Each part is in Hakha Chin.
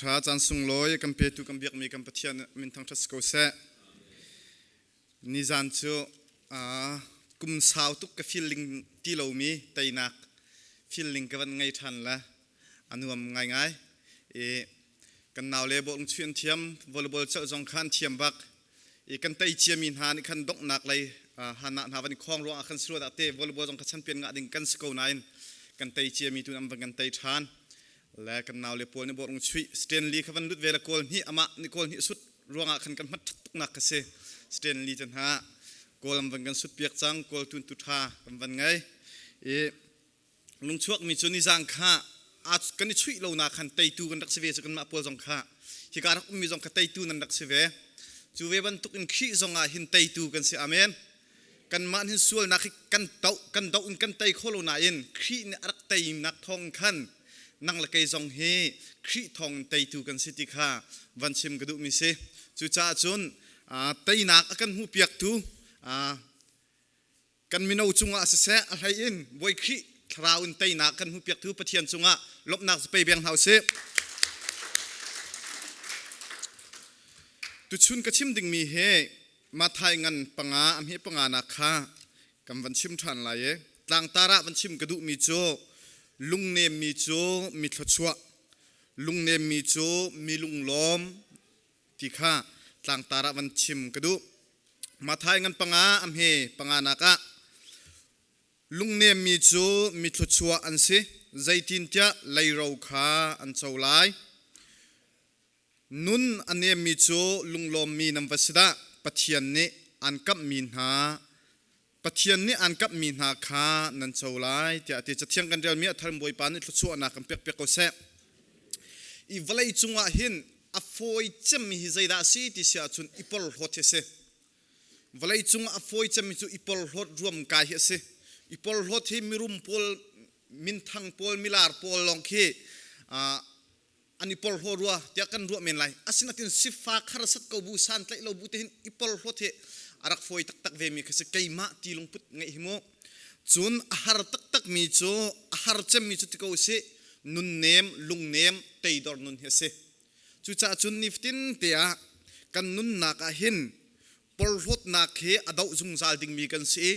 Ṭha caan sunglawi kan petu kan biakmi kan Pathian min thangṭhat si ko seh. Nizan cu kum sau tuk ka feeling ti lomi teinak feeling ka van ngei ṭhan le a nuam ngaingai. I kan nau le bawlung chuih an thiam, volleyball celh zong kha an thiam bak. I kan tei ciami hna nih khan donghnak lei hana hna van i khawng ruangah khan si rua dah te volleyball zong kha champion ngah ding kan si ko nain kan tei ciami tu an van kan tei ṭhan. Le kan nau le pawl nih bawlung chuih Stanley kha van lut ve le kawl hnih amah nih kawl hnih sut ruangah khan kan hmat tuk nak ka si. Stanley te hna kawl an van kan sut piak cang, kawl tun tu ṭha kan van ngei. I lungchuak mi cu nizang kha kan i chuih lo na khan teitu kan rak si ve cu kanmah pawl zong kha hika rak ummi zong kha teitu nan rak si ve. Cu ve bantuk in Khrih zong ah hin teitu kan si. Amen. Kanmah hin sualnak hi kan doh kan doh in kan tei kho lo nain Khrih nih a rak teinak thawng khan nang le kei zong hi Khrih thawng in teitu kan si ti kha van chim ka duhmi si. Cucaah cun teinak a kan hmuhpiaktu kan mino cungah siseh, a hlei in Bawi Khrih thlarau in teinak kan hmuhpiaktu Pathian cungah lawmhnak pe beng hna usih. Tuchun ka chim dingmi hi Mathai ngan panga a hme panga nak kha kan van chim ṭhan lai i tlangtar ah van chim ka duhmi cu lungnemmi cu mi thluachuah, lungnemmi cu mi lunglawm ti kha tlangtar ah van chim ka duh. Mathai ngan panga a hme panga nak ah lungnemmi cu mi thluachuah an si, zeitintiah leiro kha an co lai. Nun a nemmi cu lunglawmmi nan va si dah! Pathian nih aan kamhmi hna Pathian nih aan kamhmi hna kha nan co lai tiah a ti. Cathiang kan relmi a thar Bawipa nih thluachuahnak kan pekpiak ko seh. I vawlei cungah hin a fawi cemmi hi zeidah a si ti si ahcun i porhlawt hi a si. Vawlei cungah a fawi cemmi cu i porhlawt ruamkai hi a si. I porhlawt hi mirum pawl, minthang pawl, milar pawl lawng khi an i porhlaw rua tiah kan ruah men lai. Asinain sifak harsat ko bu, santlaih lo bu te hin i porhlawt hi a rak fawi taktak ve mi kha si. Keimah ti lungput ngeih hi mu. Cun a har taktak mi cu, a har cemmi cu ti ko usih, nunnem, lungnem, teidor nun hi a si. Cucaah cun nifatin te ah kan nunnak ah hin porhlawtnak hi a doh zungzal dingmi kan si i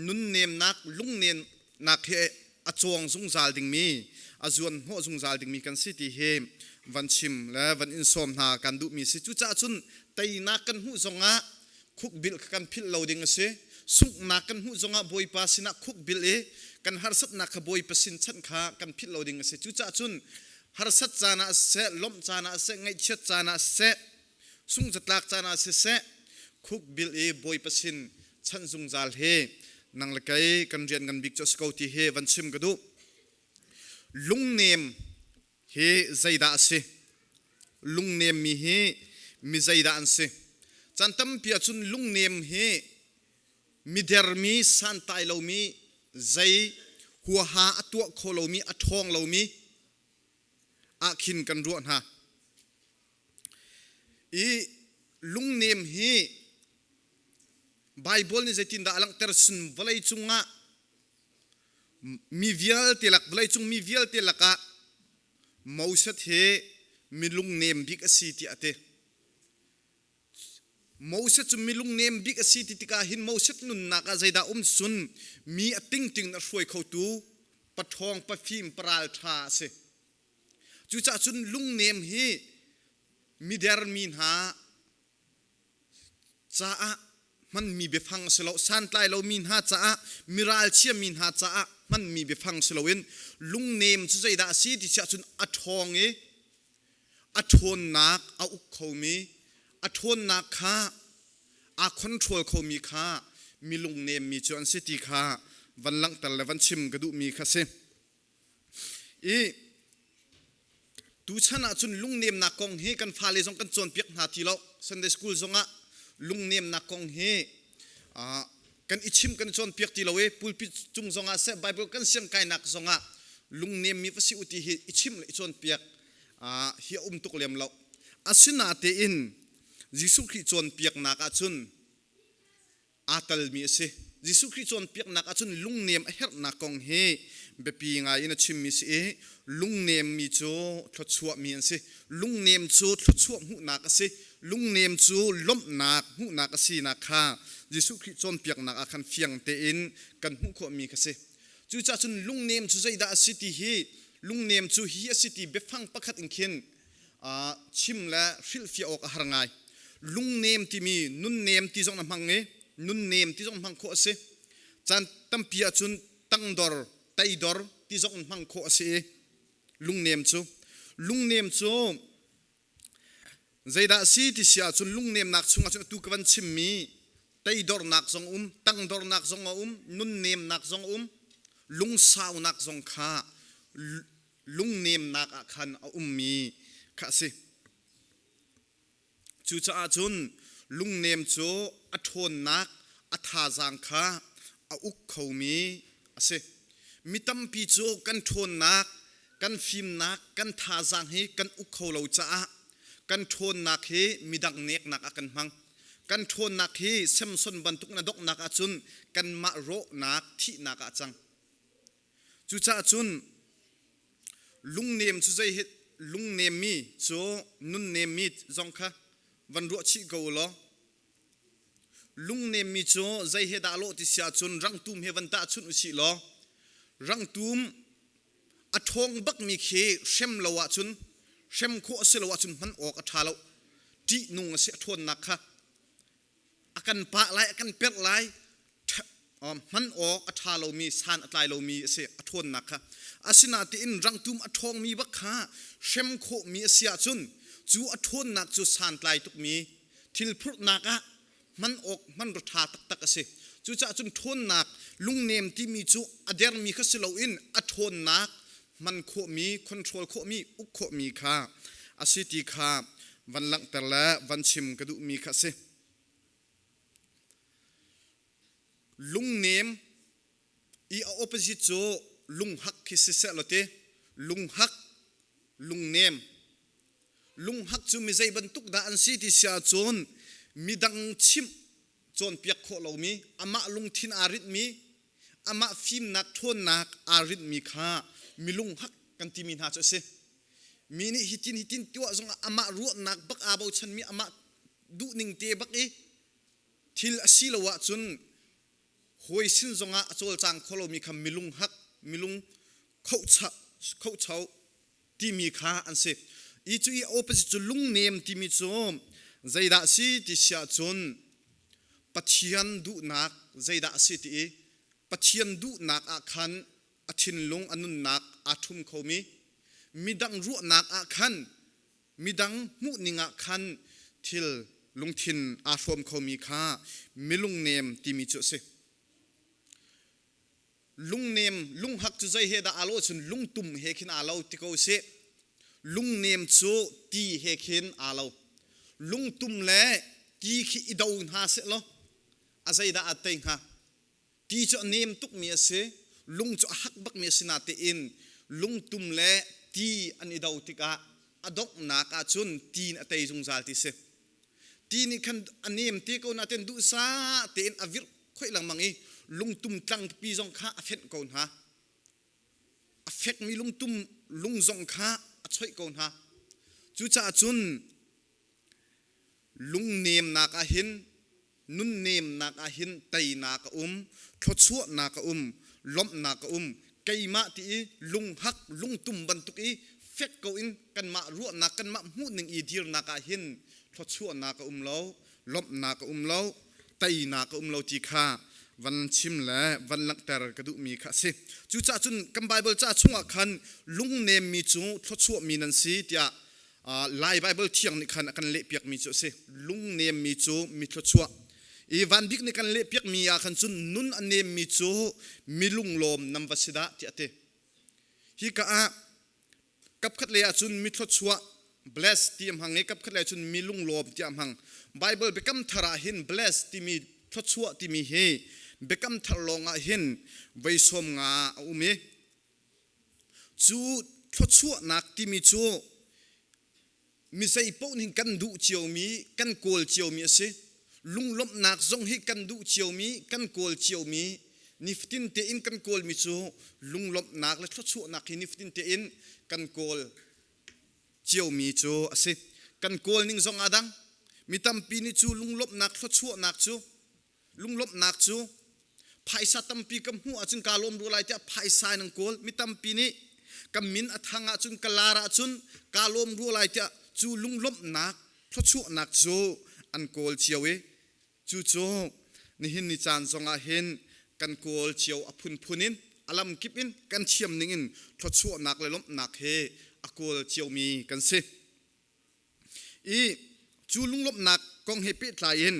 nunnemnak, lungnemnak hi a cawng zungzal dingmi, a zuan hnawh zungzal dingmi kan si ti hi van chim le van in sawm hna kan duhmi si. Cucaah cun teinak kan hmuh zongah khukbil kha kan philh lo ding a si. Sunghnak kan hmuh zongah Bawipa sinah khukbil i kan harsatnak kha Bawipa sin chanh kha kan philh lo ding a si. Cucaah cun harsat caan ah siseh, lawmh caan ah siseh, ngaihchiat caan ah siseh, sungzatlak caan ah siseh, khukbil i Bawipa sin chanh zungzal hi nang le kei kan rian ngan bik cu a si ko ti hi van chim ka duh. Lungnem hi zeidah a si? Lungnemmi hi mi zeidah an si? Caan tampi ahcun lungnem hi midermi, santlai lomi, zei huaha a tuah kho lomi, a ṭhawng lomi ah khin kan ruah hna. I lungnem hi Baibal nih zeitindah a langhter? Sun vawlei cungah mi vialte lak vawleicung mi vialte lakah Moses hi mi lungnem bik a si tiah a ti. Moses cu mi lungnem bik a si ti tikah hin Moses nunnak ah zeidah um sun mi a tingting a hruai khotu paṭhawng pafim paral ṭha a si. Cucaah cun lungnem hi mider mi hna caah hmanmi biafang si lo, santlai lomi hna caah, miralchia mi hna caah hmanmi biafang si loin lungnem cu zeidah a si ti si ahcun a ṭhawng i a ṭhawnnak a uk khomi, a ṭhawnnak kha aa control khomi kha mi lungnemmi cu an si ti kha van langhter le van chim ka duhmi kha si. I tuchan ahcun lungnemnak kong hi kan fale zong kan cawnpiak hna ti lo. Sunday school zongah lungnemnak kong hi kan i chim kan i cawnpiak ti lo i pulpit cung zongah seh, Bible kan siangkainak zongah lungnemmi va si u ti hi i chim le i cawnpiak hi a um tuk lem lo. Asinatein Jesuh Khrih cawnpiaknak ahcun aa telmi a si. Jesuh Khrih cawnpiaknak ahcun lungnem a herhnak kong hi biapi ngai in a chimmi si i lungnemmi cu thluachuahmi an si. Lungnem cu thluachuah hmuhnak a si. Lungnem cu lawmhnak hmuhnak a sinak kha Jesuh Khrih cawnpiaknak ah khan fiang tein kan hmuh khawhmi kha si. Cucaah cun lungnem cu zeidah a si ti hi lungnem cu hi a si ti biafang pakhat in khin chim le hrilhfiah awk a har ngai. Lungnem timi nunnem ti zong na hmang i nunnem ti zong hmang khawh a si. Caan tampi ahcun tangdor, teidor ti zong in hmang khawh a si i lungnem cu lungnem cu zeidah a si ti si ahcun lungnemnak chungah cun atu ka van chimmi teidornak zong um, tangdornak zong a um, nunnemnak zong a um, lungsaunak zong kha lungnemnak ah khan a ummi kha a si. Cucaah cun lungnem cu a ṭhawnnak, a thazaang kha a uk khomi a si. Mi tampi cu kan ṭhawnnak, kan fimnak, kan thazaang hi kan uk kho lo caah kan ṭhawnnak hi midang neknak ah kan hmang. Kan ṭhawnnak hi Samson bantuk na donghnak ahcun kanmah rawhnak, thihnak ah a cang. Cucaah cun lungnem cu zei hi lungnemmi cu nunnemmi zong kha van ruah chih ko u law lungnemmi cu zei he dah lawh ti si ahcun rangtum he van tahchunh u sih law rangtum a ṭhawng bakmi khi hrem lo ahcun hrem khawh a si lo ahcun hman awk a ṭha lo ṭihnung a si a ṭhawnnak kha a kan pah lai a kan perh lai hman awk a ṭha lomi san a tlai lomi a si a ṭhawnnak kha asinain rangtum a ṭhawngmi bak kha hrem khawhmi a si ahcun cu a ṭhawnnak cu santlai tukmi thil phurhnak ah hman awk hman ṭha taktak a si. Cucaah cun ṭhawnnak lungnem timi cu a dermi kha si loin a ṭhawnnak hman khawhmi, control khawhmi, uk khawhmi kha a si ti kha van langhter le van chim ka duhmi kha a si. Lungnem i a opposite cu lunghak khi siseh law ti lunghak lungnem lunghak cu mi zei bantuk dah an si ti si ahcun midang chimh cawnpiak khawh lomi amah lungthin aa rinhmi amah fimnak ṭhawnnak aa rinhmi kha milunghak kan timi hna cu a si. Mi nih hitin hitin tuah zongah amah ruahnak bak aa bochanmi amah duhning te bak i thil a si lo ahcun hawi sin zongah a cawlcang kho lomi kha milunghak milung khohcho timi kha an si. I cu i opposite cu lungnem timi cu zeidah si ti si ahcun Pathian duhnak zeidah a si ti i Pathian duhnak ah khan a thinlung a nunnak aa ṭhum khomi midang ruahnak ah khan midang hmuhning ah khan thil lungthin aa hrawm khomi kha milungnem timi cu a si. Lungnem lunghak cu zei he dah aa lawh cun lungtum he khin aa lo ti ko sih. Lungnem cu ti he khin aa lo. Lungtum le ti khi i do hna seh law a zeidah aa tei hnga? Ti cu a nem tukmi a si, lung cu a hak bakmi a si natein lungtum le ti an i do tikah a donghnak ahcun ti in a tei zungzal ti si. Ti nih khan a nem te ko natein duhsah tein a virh khoih lengmang i lungtum tlang pipi zong kha a fenh ko hna. A fekmi lungtum lung zong kha a choih ko hna. Cucaah cun lungnemnak ah hin nunnemnak ah hin teinak a um, thluachuahnak a um, lawmhnak a um. Keimah ti i lunghak lungtum bantuk i fek ko in kanmah ruahnak kanmah hmuhning i dirnak ah hin thluachuahnak a um lo, lawmhnak a um lo, teinak a um lo ti kha van chim le van langhter ka duhmi kha a si. Cucaah cun kan Baibal ca chungah khan lungnemmi cu thluachuahmi nan si tiah Lai Baibal thiang nih khan a kan lehpiakmi cu a si. Lungnemmi cu mi thluachuah. I Van Bik nih kan lehpiakmi ah khan cun nun a nemmi cu mi lunglawm nan va si dah tiah a ti. Hi ka ah kapkhat lei ah cun mi thluachuah bless ti a hmang i kapkhat lei ah cun mi lunglawm tiah a hmang. Bible biakam thar ah hin bless timi thluachuah timi hi biakam thar lawng ah hin voi 50 a um i Cu thluachuahnak timi cu mi zei paoh nih kan duh ciomi, kan kawl ciomi a si. Lunglawmhnak zong hi kan duh ciomi, kan kawl ciomi, nifatin tein kan kawlmi cu lunglawmhnak le thluachuahnak hi nifatin tein kan kawl ciomi cu a si. Kan kawl ning zong aa dang. Mi tampi nih cu lunglawmhnak thluachuahnak cu lunglawmhnak cu phaisa tampi ka hmuh ahcun kaa lawm rua lai tiah phaisa in an kawl. Mi tampi nih ka min a thang ahcun ka lar ahcun kaa lawm rua lai tiah cu lunglawmhnak thluachuahnak cu an kawl cio i cucu nihin ni caan zongah hin kan kawl cio a phunphun in a lamkip in kan thiam ning in thluachuahnak le lawmhnak he a kawl ciomi kan si. I cu lunglawmhnak kong he pehtlai in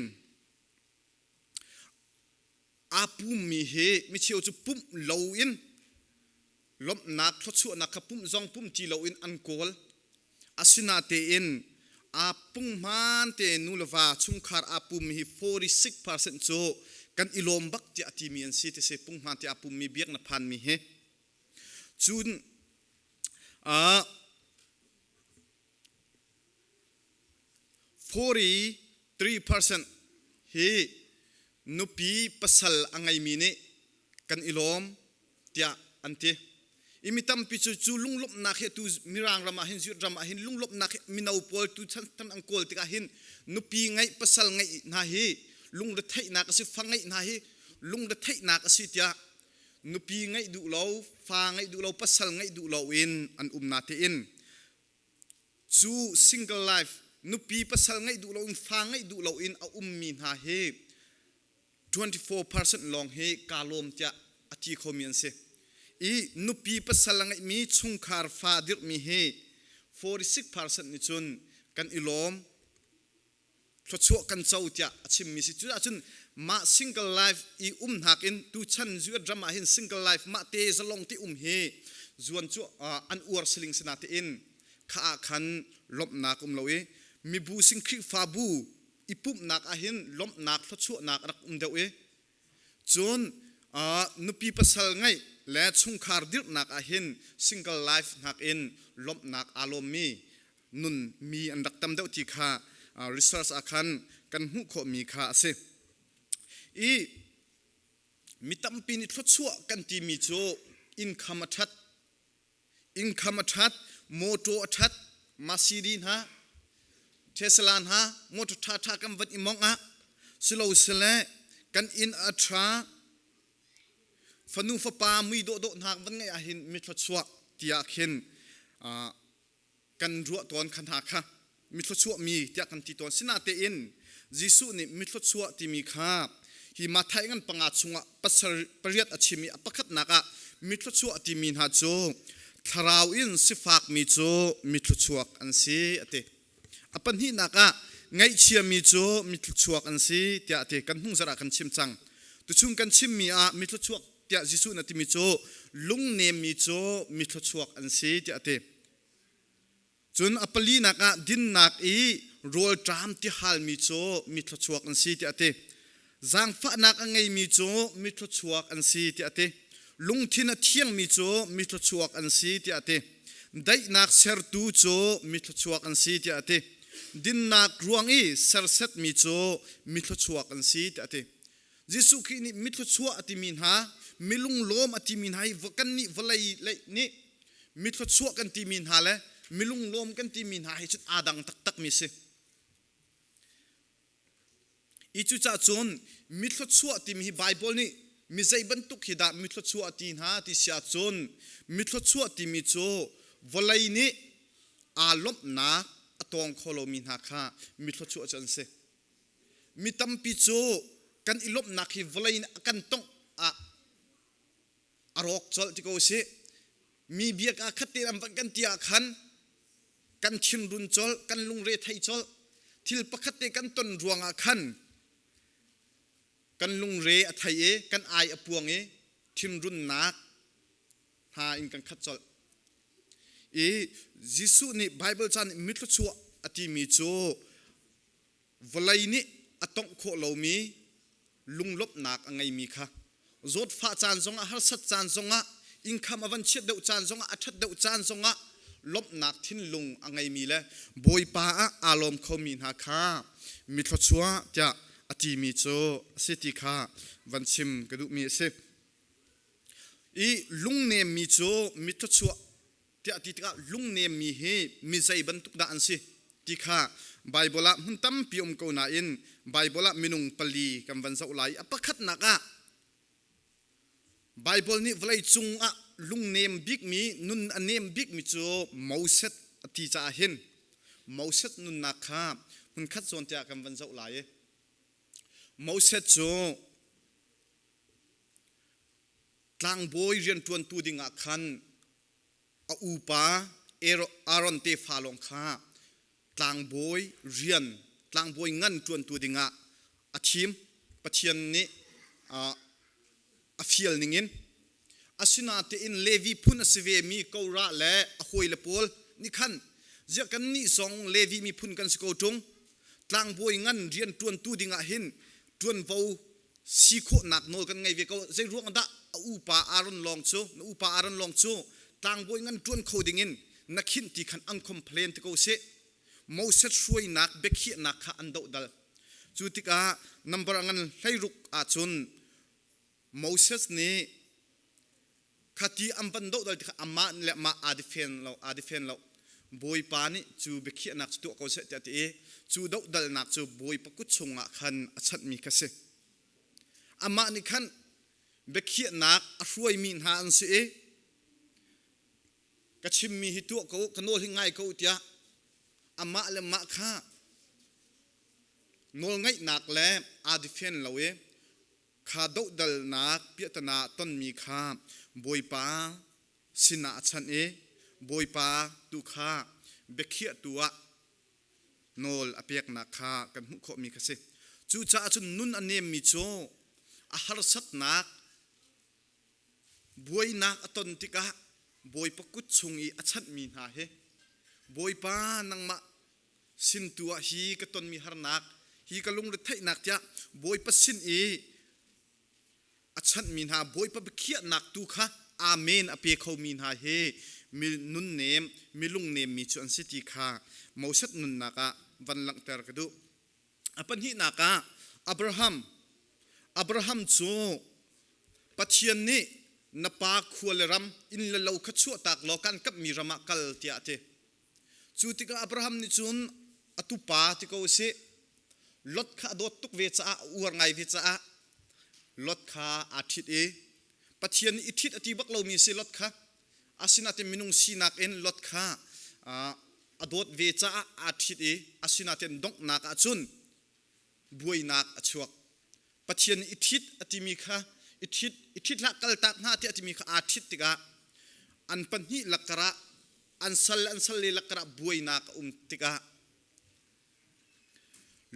aa pummi hi micheu cu pumh loin lawmhnak thluachuahnak kha pumh zong pumh ti loin an kawl. Asinatein aa punghman te nu le va chungkhar aa pummi hi 46% cu kan i lawm bak tiah a timi an si ti si punghman te aa pummi biak na phanmi hi. Cun 43% hi nupi pasal a ngeimi nih kan i lawm tiah an ti. I mi tampi cu cu lunglawmhnak hi tu Mirang ram ah hin Jude ram ah hin lunglawmhnak hi mino pawl tu chan an kawl tikah hin nupi ngeih pasal ngeih hna hi lungretheihnak a si fa ngeih hna hi lungretheihnak a si tiah nupi ngeih duh lo fa ngeih duh lo pasal ngeih duh lo in an um na tein Cu single life nupi pasal ngeih duh loin fa ngeih duh loin a ummi hna hi 24% lawng hi kaa lawm tiah a ti khomi an si. I nupi pasal a ngeihmi chungkhar fa dirhmi hi 46% nih cun kan i lawm thluachuah kan co tiah a chimmi si. Cucun mah single life i um nakin tuchan US ram ah hin single life mah te zalong ti um hi zuan cu an uar siling si natein kha ah khan lawmhnak um lo i mibu sing Khrihfabu i pumhnak ah hin lawmhnak thluachuahnak a rak um deuh i cun nupi pasal ngeih le chungkhar dirhnak ah hin single life nakin lawmhnak aa lawmmi nun mi an rak tam deuh ti kha research ah khan kan hmuh khawhmi kha a si. I mi tampi nih thluachuah kan timi cu income a ṭhat, income a ṭhat, motor a ṭhat, Mercedes hna, Tesla hna, motor ṭhaṭha kan van i mongh ah silosile kan inn a ṭha, fanu fapa mui dawhdawh hna van ngeih ahhin mi thluachuah tiah khin kan ruah tawn kha hna kha mithluachuah mi tiah kan ti tawn. Sinatein Jesuh nih mithluachuah timi kha hi Matthai ngan panga chungah pasal pariat a chim i a pakhatnak ah mithluachuah timi hna cu thlarau in sifakmi cu mithluachuak an si a ti. A pahnihnak ah ngaihchiami cu mithluachuak an si tiah a ti. Kan hnung zarh ah kan chim cang. Tuchung kan chimmi ah mithluachuak tiah Jesuh na timi cu lungnemmi cu mithluachuak an si tiah a ti. Cun a palinak ah dinnak i rawlṭam tihalmi cu mi thluachuak an si tiah a ti. Zaangfahnak a ngeimi cu mi thluachuak an si tiah a ti. Lungthin a thiangmi cu mi thluachuak an si tiah a ti. Daihnak sertu cu mi thluachuak an si tiah a ti. Dinnak ruang i sersetmi cu mi thluachuak an si tiah a ti. Jesuh Khrih nih mi thluachuah a timi hna, mi lunglawm a timi hna hi kannih vawlei lei nih mi thluachuah kan timi hna le mi lunglawm kan timi hna hi cun aa dang taktakmi si. I cucaah cun mi thluachuah timi hi Baibal nih mi zei bantuk hi dah mi thluachuah ti hna ti si ahcun mi thluachuah timi cu vawlei nih aa lawmhnak a tawng kho lomi hna kha mi thluachuah cu an si. Mi tampi cu kan i lawmhnak hi vawlei in a kan tongh ah a rawk colh ti ko sih. Mi bia kaa khat tein an van kan ti ah khan kan thinrun colh, kan lungre thei colh. Thil pakhat te kan ton ruangah khan kan lungre a thei i kan ai a puang i thinrunnak hna in kan khat colh. I Jesuh nih Baibal ca nih mithluachuah a timi cu Vawlei nih a tongh khawh lomi lunglawmhnak a ngeimi kha zawtfah caan zongah harsat caan zongah income a van chiat deuh caan zongah a ṭhat deuh caan zongah lawmhnak thinlung a ngeimi le Bawipa ah aa lawm khomi hna kha mi thluachuah tiah a. a timi cu a si ti kha van chim ka duhmi a si. I lungnemmi cu mi thluachuah tiah ti tikah lungnemmi hi mi zei bantuk dah an si ti kha Baibal ah hmun tampi um ko nain Baibal ah minung pali kan van zoh lai. A pakhatnak ah Baibal nih vawleicung ah lungnem bikmi, nun a nem bikmi cu Moses a ti caah hin Moses nunnak kha hmunkhat zawn tiah kan van zoh lai i Moses cu tlangbawi rianṭuantu dingah khan a upa Aaron tefa lawng kha tlangbawi rian tlangbawi ngan ṭuantu dingah a thim. Pathian nih a fial ningin. Asinain Levi phun a si vemi Korah le a hawile pawl nih khan ziah kannih zong Levi miphun kan si ko ṭung tlangbawi ngan rian ṭuantu dingah hin ṭuanvo si khawhnak nawl kan ngei ve ko. Zei ruang dah a upa Aaron lawng cu na upa Aaron lawng cu tlangbawi ngan ṭuan kho dingin na khinh ti khan an complain ti ko sih. Moses hruainak biakhiahnak kha an dohdal. Cu tikah number a ngan 16 ahcun Moses nih khati an van dohdal tikah amah le amah aa defend lo aa defend lo. Bawipa nih cu biakhiahnak cu tuah ko seh tiah a ti i cu dohdalnak cu Bawipa kut chungah khan a chanhmi kha si. Amah nih khan biakhiahnak a hruaimi hna an si i ka chimmi hi tuah ko, ka nawl hi ngai ko tiah amah le mah kha nawlngaihnak le aa defend lo i kha dohdalnak piahtana tonmi kha Bawipa sinah a chanh i Bawipa tu kha biakhiahtu ah nawl a peknak kha kan hmuh khawhmi kha si. Cucaah cun nun a nemmi cu a harsatnak buainak a ton tikah Bawipa kut chung i a chanhmi hna hi Bawipa nangmah sin tu ah hi ka tonmi harnak hi ka lungretheihnak tiah Bawipa sin i a chanhmi hna Bawipa biakhiahnak tu kha amen a pe khomi hna hi mi nunnem mi lungnemmi cu an si ti kha Moses nunnak ah van langhter ka duh. A pahnihnak ah Abraham. Abraham cu Pathian nih na pa khua le ram inn le lo kha chuahtak law kan kamhmi ram ah kal tiah a ti. Cu tikah Abraham nih cun a tupa ti ko usih Lot kha a dawt tuk ve caah a uar ngai ve caah Lot kha aa ṭhit i Pathian nih i ṭhit a ti bak lomi a si Lot kha. Asinain minung sinak in Lot kha a dawt ve caah aa ṭhit i asinain donghnak ah cun buainak a chuak. Pathian nih i ṭhit a timi kha i ṭhit i ṭhit hlah kaltak hna tiah a timi kha aa ṭhit tikah an pahnih lakar ah an sal le an salle lakar ah buainak a um tikah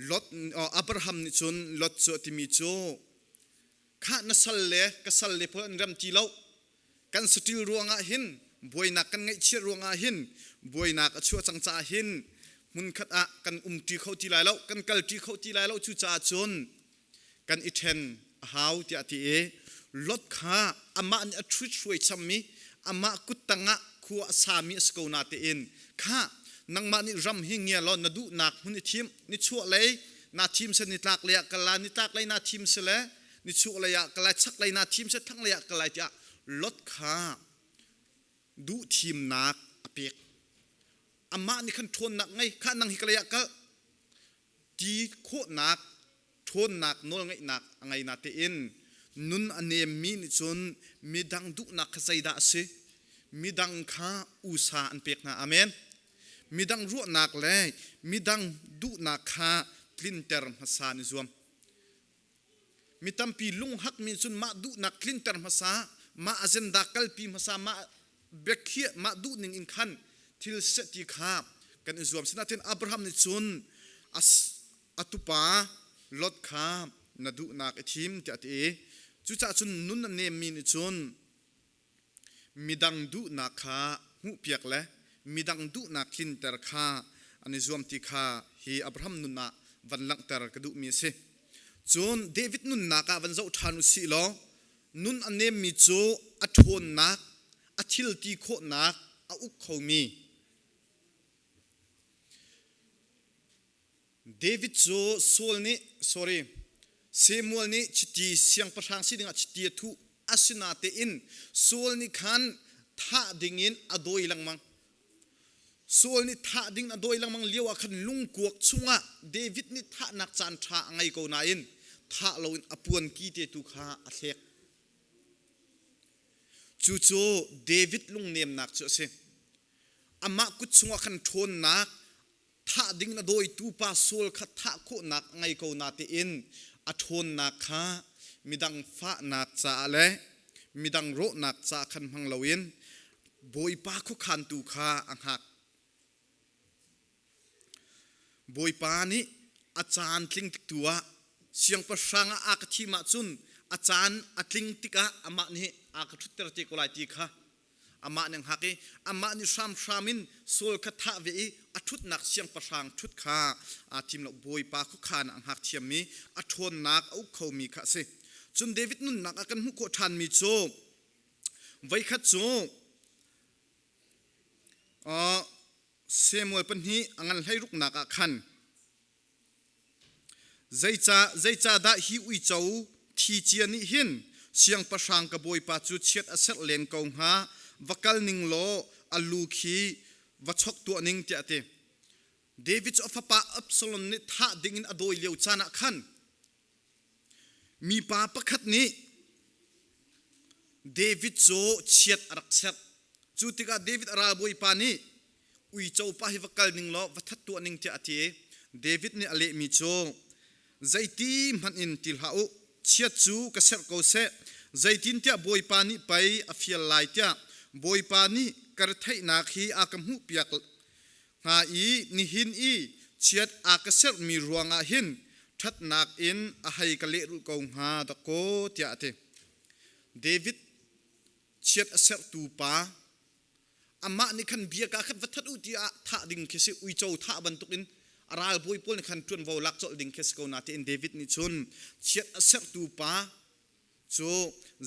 Lot Abraham nih cun Lot cu a timi cu khah na sal le ka sal le pawl an rem ti lo kan saṭil ruangah hin buainak kan ngaihchiat ruangah hin buainak a chuah cang caah hin hmunkhat ah kan umṭi kho ti lai lo kan kalṭi kho ti lai lo. Cucaah cun kan i ṭhen a hau tiah a ti i Lot kha amah nih a ṭhut hruai chammi amah kuttang ah khua a sami a si ko na tein kha nangmah nih ram hi ngia law na duhnak hmun i thim nichuah lei naa thim seh nitlak lei ah kal la nitlak lei naa thim seh le nichuah lei ah kal lai chak lei naa thim seh thlang lei ah kal lai tiah Lot kha duh thimnak a pek. Amah nih khan ṭhawnnak ngei kha nang hi ka lei ah kal ti khawhnak ṭhawnnak nawlngeihnak a ngei na tein nun a nemmi nih cun midang duhnak kha zeidah a si midang kha usa an pek hna. Amen. Midang ruahnak le midang duhnak kha tlinter hmasa an i zuam. Mi tampi lunghakmi cun mah duhnak tlinter hmasa, mah agenda kalpi hmasa, mah biakhiah, mah duhning in khan thil seh ti kha kan i zuam. Sinain Abraham nih cun a tupa Lot kha na duhnak i thim tiah a ti i cucaah cun nun a nemmi nih cun midang duhnak kha hmuhpiak le midang duhnak tlinter kha an i zuam ti kha hi Abraham nun ah van langhter ka duhmi a si. Cun David nunnak ah van zoh ṭhan u sih law nun a nemmi cu a ṭhawnnak, a thil ti khawhnak a uk khomi David cu Saul nih sorry. Samuel nih chiti siangpahrang si dingah chiti a thuh. Asinatein Saul nih khan thah dingin a dawi lengmang. Saul nih thah ding a dawi lengmang lio ah khan lungkuak chungah David nih thahnak caan ṭha a ngei ko nain thah loin a puanki te tu kha a thlek. Cucu David lungnemnak cu a si. Amah kut chungah khan ṭhawnnak thah ding na dawitu pa Saul kha thah khawhnak a ngei ko natein a ṭhawnnak kha midang fahnak caah le midang rawhnak caah khan hmang loin Bawipa khuakhantu kha a hngak. Bawipa nih a caan tling tik tu ah siangpahrang ah a ka thim ahcun a caan a tling tikah amah nih a ka ṭhutter te ko lai ti kha amah nih hngak i amah nih hramhram in Saul kha thah ve i a ṭhutnak siangpahrang ṭhut kha aa thim lo. Bawipa khuakhan a hngak thiammi a ṭhawnnak a uk khomi kha a si. Cun David nunnak ah kan hmuh khawh ṭhanmi cu voikhat cu Samuel pahnih a ngan hleiruknak ah khan Zeicahdah hi uico thi cia nih hin siangpahrang ka bawipa cu chiat a serh len ko hnga? Va kal ning law a lu khi va chok tuah ning, tiah a ti. David cu a fapa Absalom nih thah dingin a dawi lio caan ah khan mipa pakhat nih David cu chiat a rak serh. Cu tikah David a ralbawipa nih uico pa hi va kal ning law va that tuah ning tiah a ti. David nih a lehmi cu zeiti hmanh in ti hlah u, chiat cu ka serh ko seh, zeitintiah Bawipa nih pei a fial lai tiah Bawipa nih ka retheihnak hi a ka hmuhpiak hnga i nihin i chiat a ka serhmi ruangah hin ṭhatnak in a hei ka lehrulh ko hnga dakaw tiah a ti. David chiat a serhtu pa amah nih khan bia ka khat va that u tiah thah ding khi si uico thah bantukin a ralbawi pawl nih khan ṭuanvo lak colh ding khi si ko na tiin David nih cun chiat a serhtu pa cu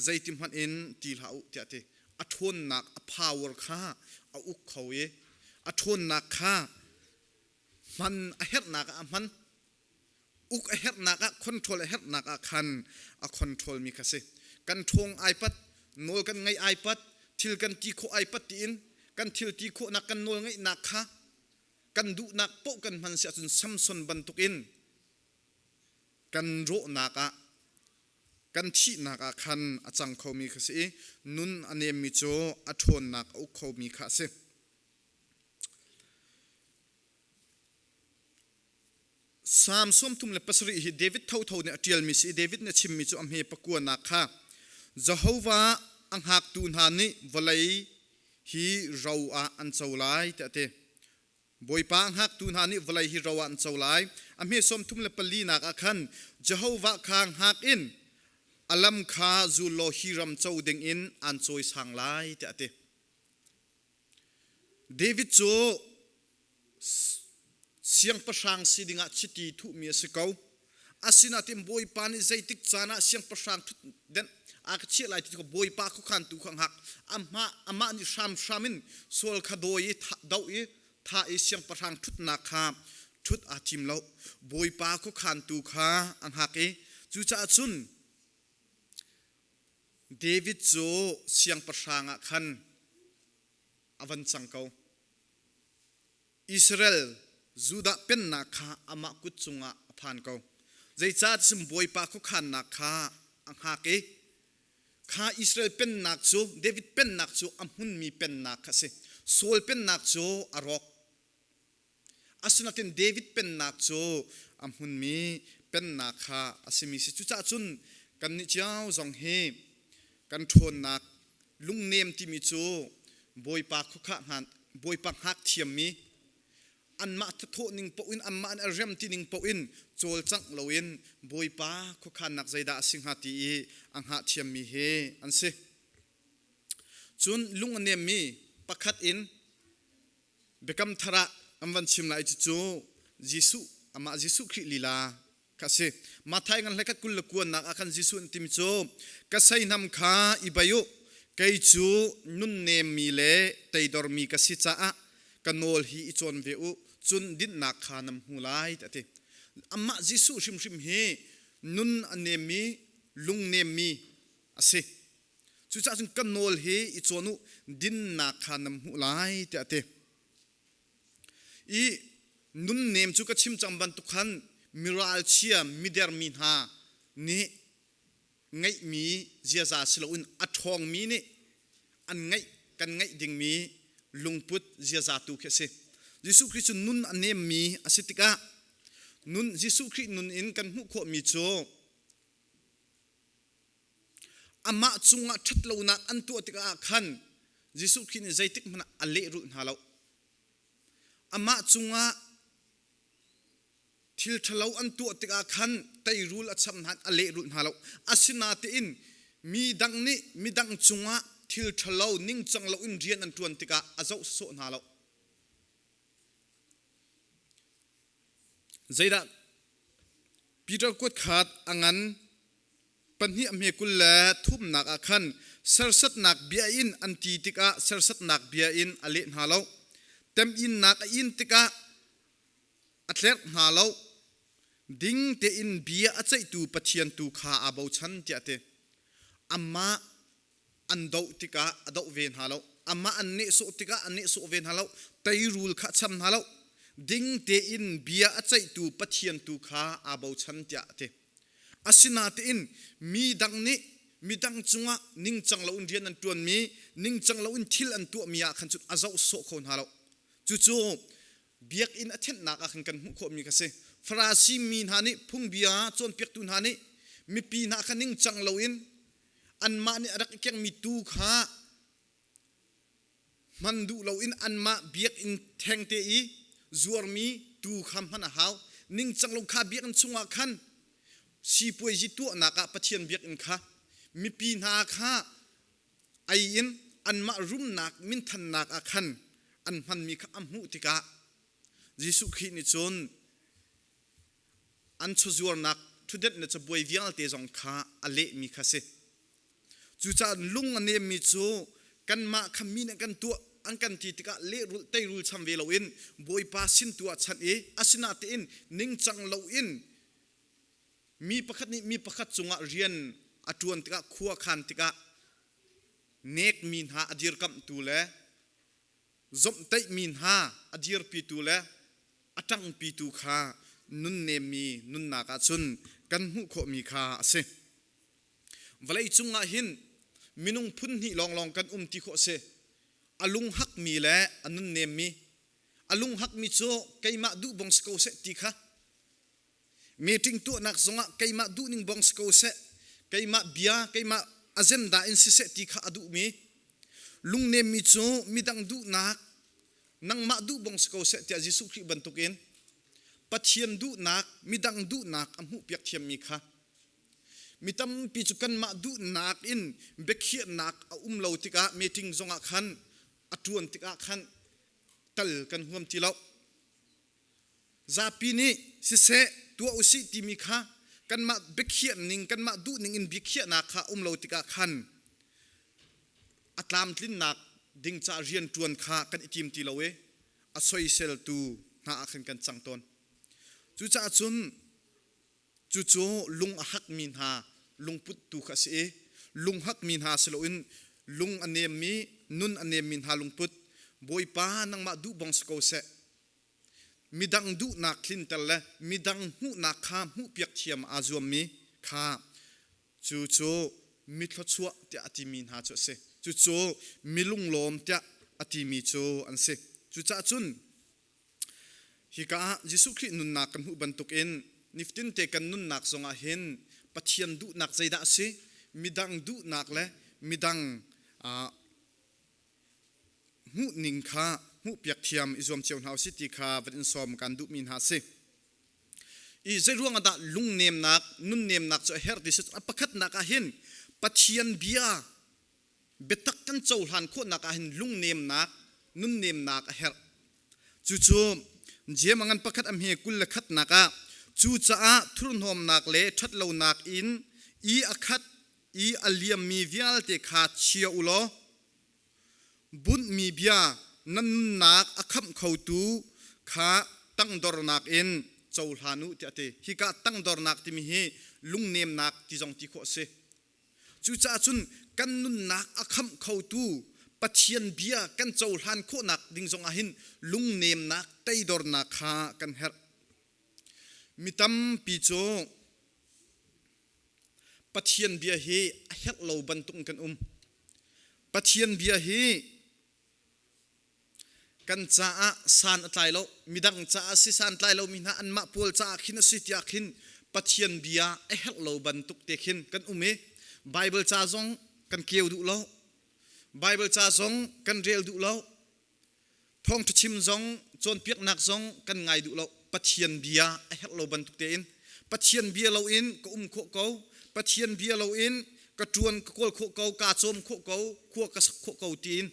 zeiti hmanh in ti hlah u tiah ti a ṭhawnnak a power kha a uk kho i a ṭhawnnak kha hman a herhnak ah a hman uk a herhnak ah control a herhnak ah khan a control mi kha si. Kan ṭhawng ai pat, nawl kan ngeih ai pat, thil kan ti khawh ai pat tiin kan thil ti khawhnak kan nawl ngeihnak kha kan duhnak paoh kan hman si ahcun Samson bantukin kan rawhnak ah kan thihnak ah khan a cang khomi kha si i nun a nemmi cu a ṭhawnnak a uk khomi kha a si. Salm 37 hi David thotho nih a ṭialmi si i David nih a chimmi cu a hme pakuanak kha Jehovah a hngaktu hna nih vawlei hi ro ah an co lai tiah a ti. Bawipa a hngaktu hna nih vawlei hi ro ah an co lai. A hme 34 nak ah khan Jehovah kha hngak in a lam kha zul law hi ram co dingin aan cawisang lai tiah a ti. David cu siangpahrang si dingah chiti thuhmi a si ko. Asinain Bawipa nih zeitik caan ah siangpahrang thutdenh a ka chiah lai ti kha Bawipa khuakhantu kha hngak. Amah, amah nih hramhram in Saul kha dawi i doh i thah i siangpahrang ṭhutnak kha ṭhut aa thim lo. Bawipa khuakhantu kha a hngak i cucaah cun David cu siangpahrang ah khan a van cang ko. Israel Judah pennak kha amah kut cungah a phan ko. Zeicahtiah Bawipa khuakhannak kha a hngak i kha Israel pennak cu David pennak cu a hmunmi pennak kha a si. Saul pennak cu a rawk. Asinain David pennak cu a hmunmi pennak kha a simi si. Cucaah cun kannih cio zong hi kan ṭhawnnak lungnem timi cu Bawipa khuakhah Bawipa hngak thiammi anmah thathawh ning paoh in anmah an rem ti ning paoh in cawlcangh loin Bawipa khuakhannak zeidah a si hnga ti i a hngah thiammi hi an si. Cun lung a nemmi pakhat in Biakam thar ah an van chim lai cucu Jesuh amah Jesuh Khrih lila kha a si. Matthai ngan hlekhat kul le kuannak ah khan Jesuh an timi cu ka seihnam kha i bei u kei cu nunnemmi le teidormi ka si caah ka nawl hi i cawn ve u cun dinhnak kha nan hmu lai tiah a ti. Amah Jesuh hrimhrim hi. Nun a nemmi, lung nemmi a si. Cucaah cun kan nawl hi i cawn u, dinnak kha nan hmuh lai tiah a ti. I nunnem cu ka chim cang bantuk khan miralchia midermi hna nih ngeihmi ziaza si loin a ṭhawngmi nih an ngeih kan ngeih dingmi lungput ziaza tu khi a si. Jesuh Khrih cu nun a nemmi a si tikah nun Jesuh Khrih nun in kan hmuh khawhmi cu Amah cungah ṭhatlonak an tuah tikah khan Jesuh Khrih nih zeitik hmanh ah a lehrulh hna lo. Amah cungah thil ṭhalo an tuah tikah khan teirul a cham hna, a lehrulh hna lo. Asinain mi dang nih midang cungah thil ṭhalo ningcang loin rian an ṭuan tikah a zoh sawh hna lo. Zeidah Peter kuat khat a ngan pahnih a hme 23nak ah khan sersatnak bia in an ti tikah sersatnak bia in a leh hna lo. Temhinnak a in tikah a tlerh hna lo. Ding tein bia a ceihtu Pathian tu kha aa bochan tiah a ti. Amah an doh tikah a doh ve hna lo. Amah an nehsawh tikah a nehsawh ve hna lo. Teirul kha a cham hna lo. Ding tein bia a ceihtu Pathian tu kha aa bochan tiah a ti. Asinain mi dang nih midang cungah ningcang loin rian an ṭuanmi, ningcang loin thil an tuahmi ah khan cun a zoh sawh kho hna lo. Cucu biakinn a thenhnak ah khan kan hmuh khawhmi kha si. Farasi mi hna nih phungbia cawnpiaktu hna nih mipi hna kha ningcang loin anmah nih a rak i kengmi tuu kha hman duh loin anmah biakinn thengte i zuarmi tuu kha hman a hau. Ningcang lo kha biakinn chungah khan sipuaizi tuahnak ah Pathian biakinn kha mipi hna kha ei in anmah rumnak minthannak ah khan an hmanmi kha a hmuh tikah Jesuh Khrih nih cun an chawzuarnak ṭhutdenh le cabuai vialte zong kha a lehmi kha si. Cucaah lung a nemmi cu kanmah kha mi nih kan tuah an kan ti tikah lehrulh teirul cham ve loin Bawipa sin tu ah chanh i asinatein ningcang loin mi pakhat nih mi pakhat cungah rian a ṭuan tikah khua khan tikah nekmi hna a dirkamhtu le zomhtaihmi hna a dirpitu le a ṭangpitu kha nunnemmi nunnak ahcun kan hmuh khawhmi kha a si. Vawlei cung ah hin minung phun hnih lawnglawng kan um ti khawh a si. A lunghakmi le a nunnemmi. A lunghakmi cu keimah duh bong si ko seh ti kha meeting tuahnak zongah keimah duhning bong si ko seh, keimah bia, keimah agenda in siseh ti kha a duhmi. Lungnemmi cu midang duhnak, nangmah duh bong si ko seh tiah Jesuh Khrih bantukin Pathian duhnak, midang duhnak a hmuhpiak thiammi kha. Mi tampi cu kanmah duhnak in biakhiahnak a um lo tikah meeting zongah khan a ṭuan tikah khan tal kan huam ti lo. Zapi nih siseh tuah usih timi kha kanmah biakhiah ning kanmah duhning in biakhiahnak kha um lo tikah khan a tlamtlinnak ding ca rianṭuan kha kan i tim ti lo i a soiseltu hna ah khan kan cang tawn. Cucaah cun cucu lung a hakmi hna lungput tu kha a si i lung hakmi hna si loin lung a nemmi nun a nemmi hna lungput Bawipa nangmah duh bong si ko seh midang duhnak tlinter le midang hmuhnak kha hmuhpiak thiam aa zuammi kha cu cu mithluachuah tiah a timi hna cu a si. Cucu milunglawm tiah a timi cu an si. Cucaah cun hika ah Jesuh Khrih nunnak kan hmuh bantukin nifatinte kan nunnak zongah hin Pathian duhnak zeidah a si, midang duhnak le midang hmuhning kha hmuhpiak thiam i zuam cio hna usih ti kha van in sawm kan duhmi hna a si. I zeiruang ah dah lungnemnak, nunnemnak cu a herh ti si a pakhatnak ah hin Pathian bia biatak kan cohlan khawhnak ah hin lungnemnak, nunnemnak a herh. Cucu Jeim a ngan pakhat a hme 21nak ah cucaah thurhnawmnak le ṭhatlonak in i a khat i a liammi vialte kha chia u law bunhmi bia nan nunnak a khamh khotu kha tangdornak in. cohlan u tiah a ti. Hika tangdornak timi hi lungnemnak ti zong ti khawh a si. Cucaah cun kan nunnak a khamh khotu Pathian bia kan cohlan khawhnak ding zongah hin lungnemnak teidornak kha kan herh. Mi tampi cu Pathian bia hi a herh lo bantuk in kan um. Pathian bia hi kan caah san a tlai lo. Midang caah si san tlai lomi hna anmah pawl caah khin a si tiah khin Pathian bia a herh lo bantuk te khin kan um i Bible ca zong kan keu duh lo. Bible ca zong kan rel duh lo. Thawngṭha chim zong cawnpiaknak zong kan ngai duh lo. Pathian bia a herh lo bantuk tein Pathian bia loin ka um khawh ko. Pathian bia loin ka ṭuan ka kawl khawh ko, kaa cawm khawh ko, khua ka sak khawh ko tiin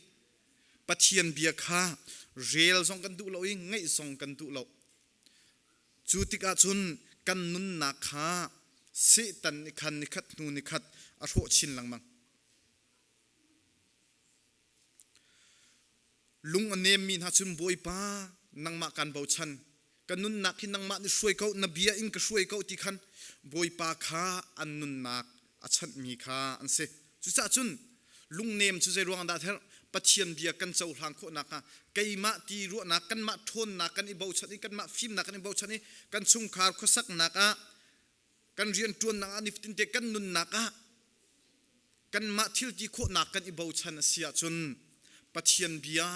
Pathian bia kha rel zong kan duh lo i ngaih zong kan duh lo. Cu tikah cun kan nunnak kha Satan nih khan nikhat hnu nikhat a hrawh chin lengmang. Lung a nemmi hna cun Bawipa nangmah kan bochan ka nunnak hi nangmah nih hruai ko na bia in ka hruai ko ti khan Bawipa kha an nunnak a chanhmi kha an si. Cucaah cun lungnem cu zei ruang dah ther Pathian bia kan cohlang khawh nakhnga keimah ti ruahnak kanmah ṭhawnnak kan i bochan i kanmah fimnak kan i bochan i kan chungkhar khuasaknak ah kan rianṭuannak ah nifatin te kan nunnak ah kanmah thil ti khawhnak kan i bochan a si ahcun Pathian bia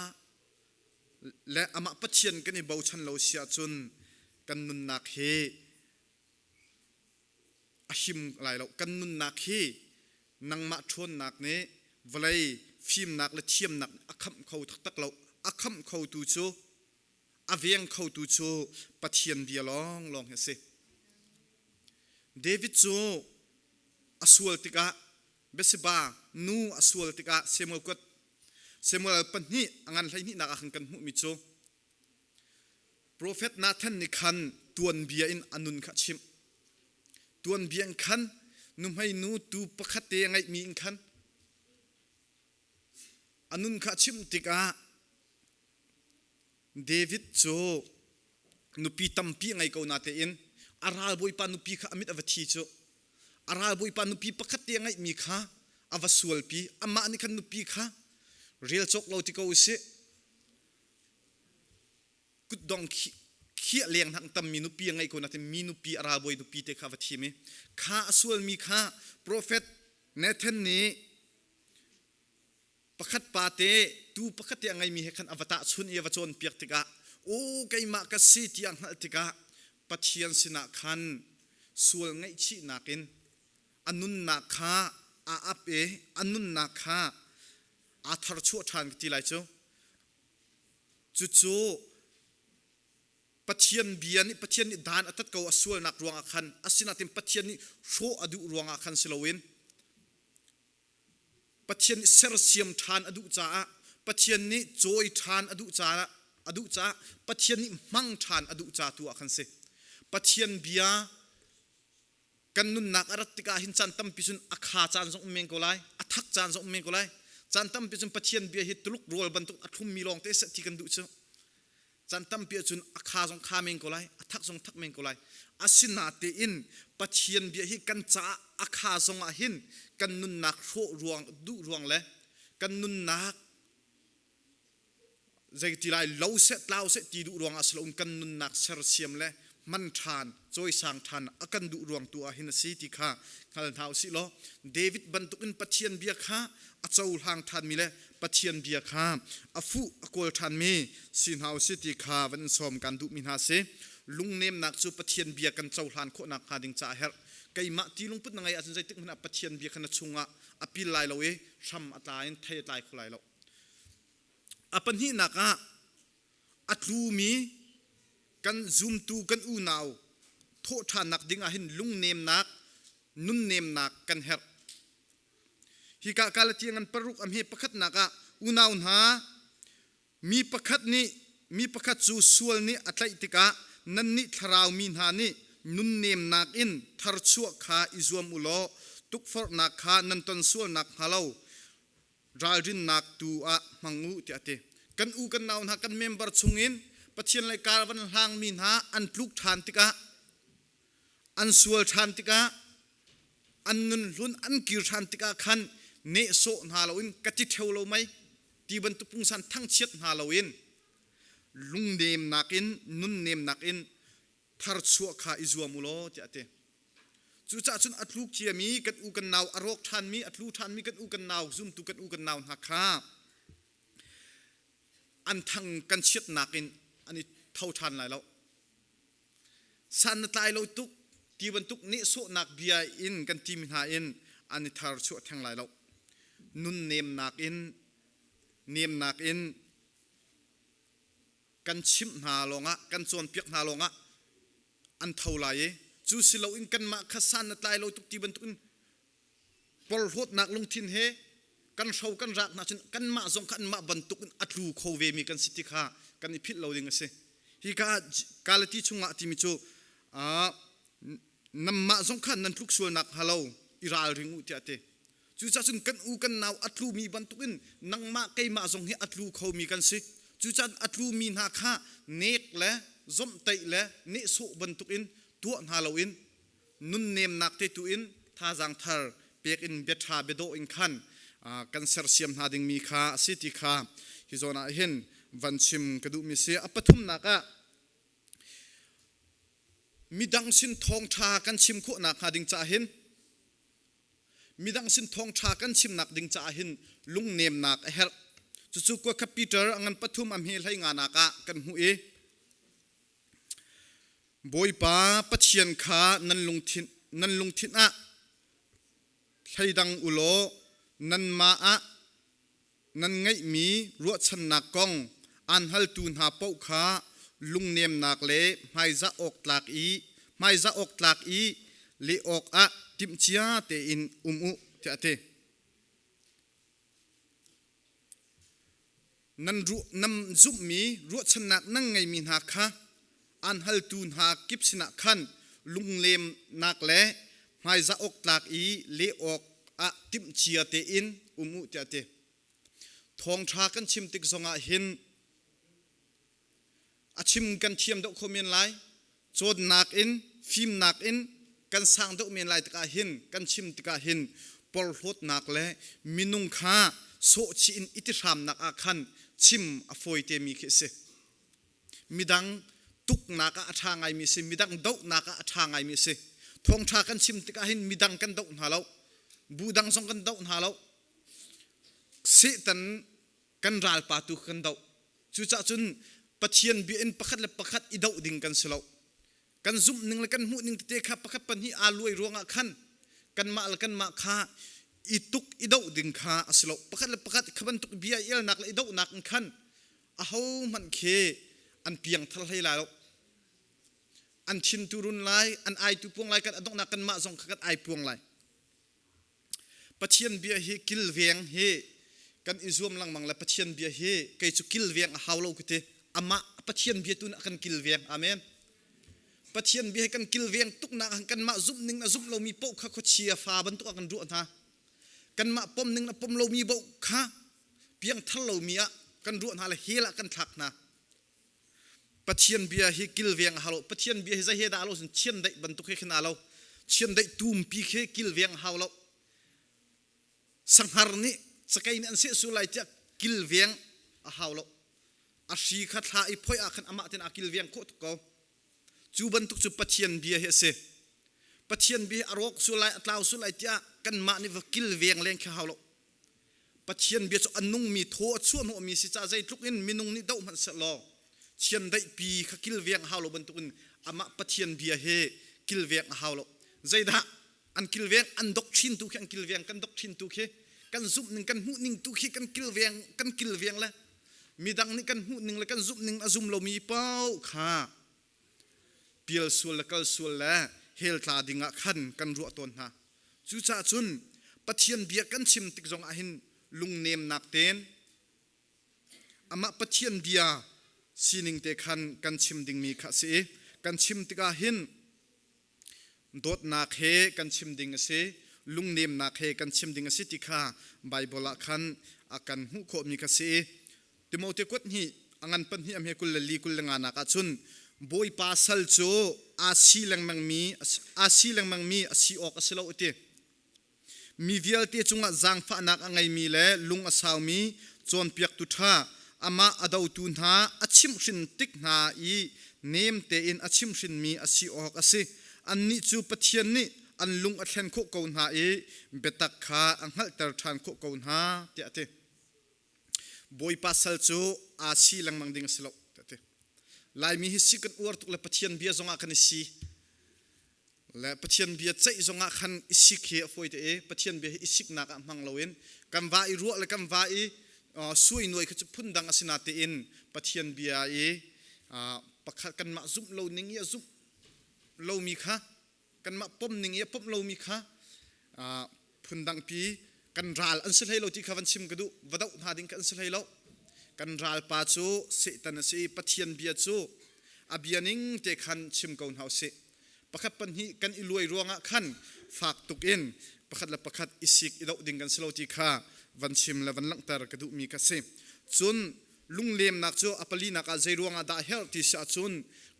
le amah Pathian kan i bochan lo si ahcun kan nunnak hi a him lai lo. Kan nunnak hi nangmah ṭhawnnak nih vawlei fimnak le thiamnak a khamh kho taktak lo. A khamh khotu cu a veng khotu cu Pathian bia lawnglawng hi a si. David cu a sual tikah Bathsheba nu a sual tikah Samuel kuat Samuel pahnih a ngan hleihnihnak ah khan kan hmuhmi cu Profet Nathan nih khan tuanbia in a nun kha a chimh. Tuanbia in khan nuhmei nu tu pakhat te a ngeihmi in khan a nun kha a chimh tikah David cu nupi tampi a ngei ko natein a ralbawipa nupi kha a mit a va thi cu a ralbawipa nupi pakhat te a ngeihmi kha a va sualpi. Amah nih khan nupi kha rel cawk lo ti ko usih kutdong khiah leng hnak tammi nupi a ngei ko natin mi nupi a ralbawi nupi te kha va thim i kha a sualmi kha profet Nathan nih pakhat pa te tu pakhat te a ngeimi he khan a va tahchun i a va cawnpiak tikah aw keimah ka si tiah hngalh tikah Pathian sinah khan sual ngaihchihnak in a nunnak kha aa ap i a nunnak kha aa tharchuah ṭhan ka ti lai cu. Cucu Pathian bia nih Pathian nih dan a tat ko a sualnak ruangah khan asinain Pathian nih hrawh a duh ruangah khan si loin Pathian nih sersiam ṭhan a duh caah Pathian nih cawi ṭhan a duh caah a duh caah Pathian nih hmang ṭhan a duh ca tu ah khan si. Pathian bia Kan nunnak a rat tikah hin caan tampi cun a kha caan zong um men ko lai, a thak caan zong um men ko lai. Caan tampi cun Pathian bia hi Tuluk rawl bantuk a thlummi lawng te seh ti kan duh cu. Caan tampi ahcun a kha zong kha men ko lai, a thak zong thak men ko lai. Asinatein Pathian bia hi kan caah a kha zong ah hin kan nunnak hrawh ruang duh ruang le kan nunnak Zeiti lai lo seh tlau seh ti duh ruangah si loin kan nunnak sersiam le hman ṭhan cawisang ṭhan a kan duh ruang tu ah hin a si ti kha hngal hna usih law David bantukin Pathian bia kha a cohlang ṭhanmi le Pathian bia kha a fuh a kawl ṭhanmi si hna usih ti kha van in sawm kan duhmi hna si. Lungnemnak cu Pathian bia kan cohlan khawhnak hnga ding caah a herh. Keimah ti lungput na ngeih ahcun zeitik hmanh ah Pathian bia kha na chungah a pil lai lo i hram a tla in thei a tlai kho lai lo. A pahnihnak ah a tlumi kan zumtu kan unau thawhṭhannak ding ah hin lungnemnak, nunnemnak kan herh. Hika Galatia ngan paruk a hme pakhatnak ah unau hna mi pakhat nih mi pakhat cu sual nih a tlaih tikah nannih thlarau mi hna nih nunnemnak in tharchuah kha i zuam u law tukforhnak kha nan ton sual nakhnga lo ralrinnak tu ah hmang u tiah a ti. Kan u kan nau hna kan member chungin Pathian lei kar van hlangmi hna an tluk ṭhan tikah an sual ṭhan tikah an nun hlun an kir ṭhan tikah khan nehsawh hna loin ka ti ṭheo lo mei ti bantuk pungsan thangchiat hna loin lungnemnak in nunnemnak in tharchuah kha i zuam u law tiah a ti. Cucaah cun a tluk ciami kan u kan nau a rawk ṭhanmi a tlu ṭhanmi kan u kan nau zumtu kan u kan nau hna kha an thang kan chiatnak in an i tho ṭhan lai lo. San na tlai lo tuk ti bantuk nehsawhnak bia in kan timi hna in an i thar chuah theng lai lo. Nun nemnak in nemnak in kan chimh hna lawngah kan cawnpiak hna lawngah an tho lai i cu si loin kanmah kha san na tlai lo tuk ti bantukin porhlawtnak lungthin he kan hro kan rak hna cun kanmah zong kha anmah bantuk in a tlu kho ve mi kan si ti kha kan i philh lo ding a si. Hi ka Galati chungah timi cu nanmah zong khan nan tluk sualnak hnga lo i ralring u tiah a ti. Cucaah cun kan u kan nau a tlumi bantukin nangmah keimah zong hi a tlu khomi kan si. Cucaah a tlumi hna kha nek le zomhtaih le nehsawh bantukin tuah hna loin nunnemnak te tu in thazaang thar pek in bia ṭha bia dawh in khan kan sersiam hna dingmi kha a si ti kha hi zawn ah hin van chim ka duhmi si. A pathumnak ah midang sin thawngṭha kan chim khawhnak hnga ding caah hin midang sin thawngṭha kan chimnak ding caah hin lungnemnak a herh. Cucu kuakha Peter a ngan pathum a hme hlei nga nak ah kan hmuh i Bawipa Pathian kha nan lungthin nan lungthin ah thleidang u law nanmah ah nan ngeihmi ruahchannak kong aan haltu hna paoh kha lungnemnak le hmaizah awk tlak i hmaizah awk tlak i leh awkah timhcia tein um u tiah a ti. Nan ruah nan zumhmi ruahchannak nan ngeimi hna kha aan haltu hna kip sinah khan lunglemnak le hmaizah awk tlak i leh awk ah timhcia tein um u tiah a ti. Thawngṭha kan chim tik zongah hin a chim kan thiam deuh kho men lai. Cawnnak in fimnak in kan sang deuh men lai tikah hin kan chim tikah hin porhlawtnak le minung kha sawhchih in i tihramnak ah khan chim a fawi temi khi a si. Midang tuknak ah a ṭha ngaimi a si, midang dohnak ah a ṭha ngaimi a si. Thawngṭha kan chim tikah hin midang kan doh hna lo, bu dang zong kan doh hna lo. Satan kan ralpa tu kan doh. Cucaah cun Pathian bia in pakhat le pakhat i doh ding kan si lo. Kan zumh ning le kan hmuh ning tete kha pakhat pahnih aa luai ruangah khan kanmah le kanmah kha i tuk i doh ding kha a si lo. Pakhat le pakhat kha bantuk bia i elnak le i dohnak in khan ahohmanh khi an piangthar hlei lai lo. An thin tu run lai, an ai tu puang lai, kan a donghnak kanmah zong kha kan ai puang lai. Pathian bia hi kilveng hi kan i zuam lengmang le Pathian bia hi kei cu kilveng a hau lo ka ti. Amah Pathian bia tu nih a kan kilveng. Amen. Pathian bia hi kan kilveng tuknak ah kanmah zumh ning a zumh lomi paoh kha khuachia fa bantuk ah kan ruah hna. Kanmah pom ning a pom lomi paoh kha piangthar lomi ah kan ruah hna le hell ah kan thlak hna. Pathian bia hi kilveng a hau lo. Pathian bia hi zei he dah a lo cun chiandeih bantuk he khin aa lo. Chiandeih tumpi khi kilveng a hau lo. Sanghar nih cakei nih an seh sul lai tiah kilveng a hau lo. A hri kha thla i phoih ah khan amah ten aa kilveng khawh tuk ko. Cu bantuk cu Pathian bia hi a si. Pathian bia hi a rawk sul lai, a tlau sul lai tiah kanmah nih va kilveng leng khi hau lo. Pathian bia cu a nungmi thaw a chuahhnawhmi si caah zeitluk in minung nih doh hmanh sehlaw chiandeihpi kha kilveng a hau lo bantukin amah Pathian bia hi kilveng a hau lo. Zeidah an kilveng an doctrine tu khi an kilveng kan doctrine tu khi kan zumh ning kan hmuh ning tu khi kan kilveng kan kilveng le midang nih kan hmuh ning le kan zumh ning a zum lomi paoh kha pial sual le kal sual le hell tla ding ah khan kan ruah tawn hna. Cucaah cun Pathian bia kan chim tik zong ah hin lungnemnak tein amah Pathian bia sining te khan kan chim dingmi kha a si i kan chim tikah hin dawtnak he kan chim ding a si, lungnemnak he kan chim ding a si ti kha Baibal ah khan a kan hmuh khawhmi kha si i Timote kuat hnih A ngan pahnih a hme 24 25 nak ah cun Bawipa sal cu aa si lengmangmi aa si lengmangmi a si awk a si lo a ti. Mi vialte cungah zaangfahnak a ngeimi le lung a saumi cawnpiaktu ṭha, amah a dotu hna a chimhhrin tik hna i nem tein a chimhhrinmi a si awk a si. Annih cu Pathian nih an lung a thlen khawh ko hna i biatak kha a hngalhter ṭhan khawh ko hna, tiah a ti. Bawipa sal cu aa si lengmang ding a si lo, tiah a ti. Laimi hi si kan uar tuk le Pathian bia zongah kan i si. Le Pathian bia ceih zongah khan i sik hi a fawi te i Pathian bia hi i siknak ah hmang loin kan va i ruah le kan va i suai nuai kha cu phundang a si natein Pathian bia i pakhat kanmah zumh lo ning i a zumh lomi kha kanmah pom ning i a pom lomi kha phundang pi kan ral an si hlei lo ti kha van chim ka duh. Va doh hna ding kha an si hlei lo. Kan ral pa cu Satan a si i Pathian bia cu a bia ning te khan chim ko hna usih. Pakhat pahnih kan i luai ruangah khan fak tuk in pakhat le pakhat i sik i doh ding kan si lo ti kha van chim le van langhter ka duhmi ka si. Cun lunglemnak cu a palinak ah zei ruangah dah herh ti si ahcun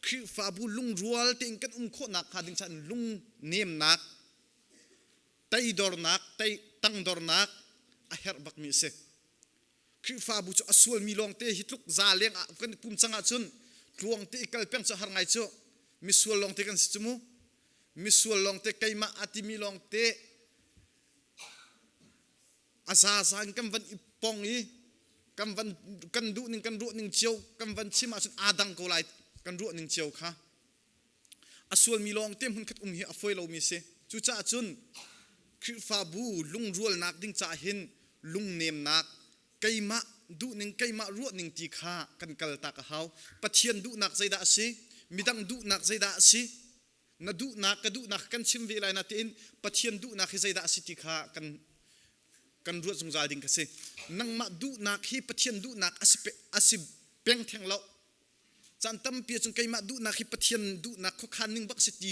Khrihfabu lungrual tein kan um khawhnak hnga ding caah lungnemnak, teidornak, tangdornak a herh bakmi a si. Khrihfabu cu a sualmi lawngte hi tluk za leng ah kan pum cang ahcun tluang te i kal peng cu har ngai cu. Misual lawngte kan si cu mu. Misual lawngte, keimah a timi lawngte a zaza in kan van i pong i kan van kan duh ning, kan ruah ning cio kan van chim ahcun aa dang ko lai kan ruah ning cio kha. A sualmi lawngte hmunkhat um hi a fawi lomi a si. Cucaah cun Khrihfabu lungrualnak ding caah hin lungnemnak, keimah duhning, keimah ruahning ti kha kan kaltak a hau. Pathian duhnak zeidah a si? Midang duhnak zeidah a si? Na duhnak, ka duhnak kan chim ve lai na tiin Pathian duhnak hi zeidah a si ti kha kan kan ruat zungzal ding kha si. Nangmah duhnak hi Pathian duhnak a si peng theng lo. Caan tampi ahcun keimah duhnak hi Pathian duhnak khuakhan ning bak si ti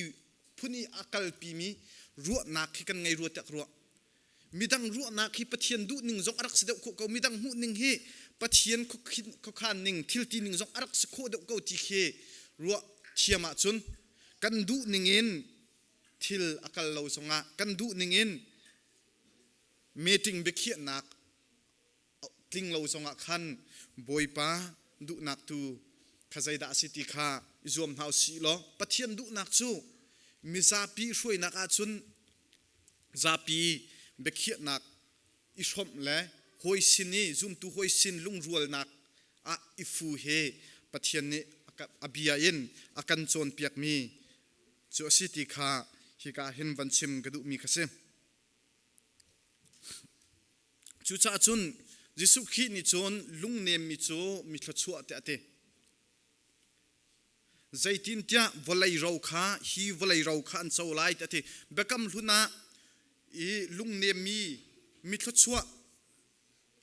phun i a kalpimi ruahnak hi kan ngei rua tiah ka ruah. Midang ruahnak hi Pathian duhning zong a rak si deuh khawh ko. Midang hmuhning hi Pathian khuakhan ning, thil ti ning zong a rak si khawh deuh ko ti khi ruah thiam ahcun kan duhning in thil a kal lo zongah kan duhning in meeting biakhiahnak tling lo zongah khan Bawipa duhnak tu kha zeidah a si ti kha i zuam hna usih law Pathian duhnak cu mizapi hruainak ahcun zapi biakhiahnak i hrawmh le hawi sin i zumtu hawi sin lungrualnak ah i fu he Pathian nih a bia in a kan cawnpiakmi cu a si ti kha hika hin van chim ka duhmi kha si. Cucaah cun Jesuh Khrih nih cun lungnemmi cu mi thluachuah tiah a ti. Zeitintiah vawlei ro kha hi vawlei ro kha an co lai tiah a ti. Biakam hlun ah i lungnemmi mi thluachuah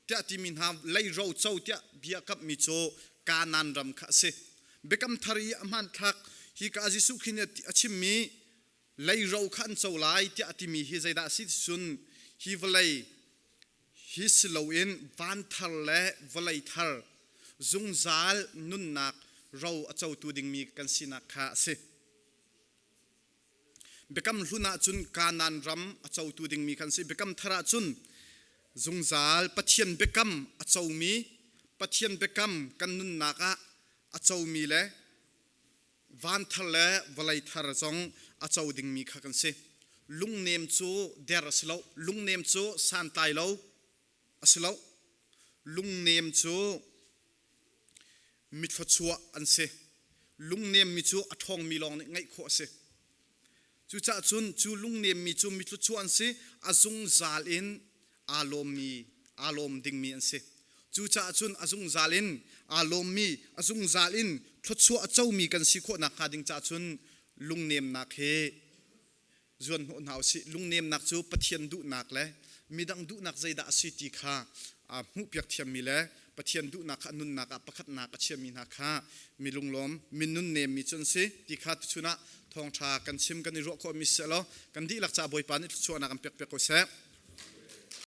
tiah timi hna lei ro co tiah bia kamhmi cu Kanaan ram kha a si. Biakam thar i a hmanthlak hi ka Jesuh Khrih nih a chimmi leiro kha an co lai tiah a timi hi zeidah a si cun hi vawlei hi si loin van thar le vawlei thar zungzal nunnak ro a cotu dingmi kan sinak kha a si. Biakam hlun ahcun Kanaan ram a cotu dingmi kan si. Biakam thar ahcun zungzal Pathian biakam a comi, Pathian biakam kan nunnak ah a comi le van thar le vawlei thar zong a co dingmi kha kan si. Lungnem cu der a si lo. Lungnem cu santlai lo a si lo. Lungnem cu mithluachuah an si. Lungnemmi cu a ṭhawngmi lawng nih ngeih khawh a si. Cucaah cun cu lungnemmi cu mithluachuah an si, a zungzal in aa lawmmi, aa lawm dingmi an si. Cucaah cun a zungzal in aa lawmmi, a zungzal in thluachuah a comi kan si khawh nakhnga ding caah cun lungnemnak hi zuanhnawh hna usih. Lungnemnak cu Pathian duhnak le midang duhnak zeidah a si ti kha aa hmuhpiak thiammi le Pathian duhnak kha a nunnak ah pakhatnak a chiami hna kha mi lunglawm, mi nunnemmi cu an si ti kha tuchun ah thawngṭha kan chim kan i ruah khawhmi si law kan dihlak caah Bawipa nih thluachuahnak an pek piak ko seh.